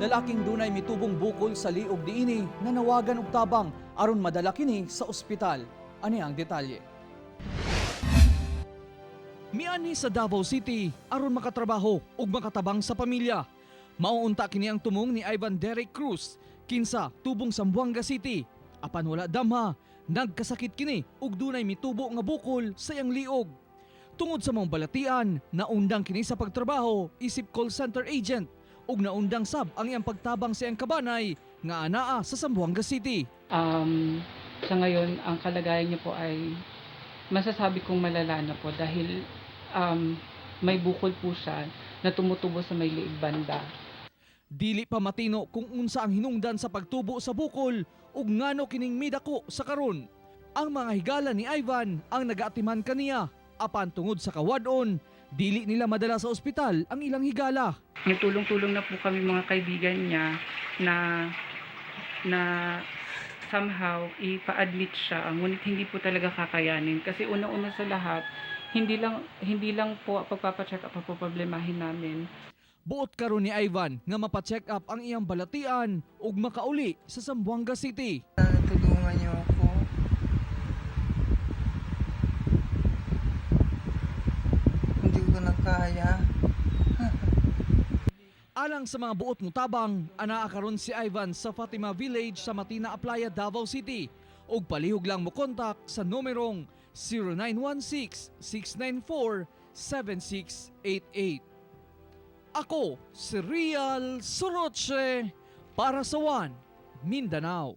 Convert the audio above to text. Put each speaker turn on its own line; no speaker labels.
Lalaking dunay mitubong bukol sa liog diini nanawagan og tabang aron madala kini sa ospital. Ani ang detalye. Mianhi sa Davao City aron makatrabaho ug makatabang sa pamilya. Mao unta kini ang tumong ni Ivan Derek Cruz kinsa tubong Zamboanga City. Apan wala damha, nagkasakit kini ug dunay mitubo nga bukol sa iyang liog. Tungod sa maong balatian, naundang kini sa pagtrabaho isip call center agent ug naundang sab ang iyang pagtabang sa iyang kabanay nga anaa sa Zamboanga City.
Sa ngayon, ang kalagayan niya po ay masasabi kong malala na po dahil may bukol po siya na tumutubo sa may liig banda.
Dili pa matino kung unsa ang hinungdan sa pagtubo sa bukol ug ngano kining midako sa karon. Ang mga higala ni Ivan ang nagaatiman kaniya apan tungod sa kawad-on, dili nila madala sa ospital ang ilang higala.
Nagtulong-tulong na po kami mga kaibigan niya na na somehow ipa-admit siya, ngunit hindi po talaga kakayanin kasi una-una sa lahat, hindi lang po pagpapa-check up ang poproblemahin namin.
Buot karon ni Ivan nga mapa-check up ang iyang balatian ug makauli sa Zamboanga City.
Sana tulungan niyo ako. Hindi ko na kaya.
Alang sa mga buot motabang, anaa karon si Ivan sa Fatima Village sa Matina Aplaya, Davao City. Ug palihog lang mo kontak sa numerong 0916-694-7688. Ako si Real Soroche para sa One Mindanao.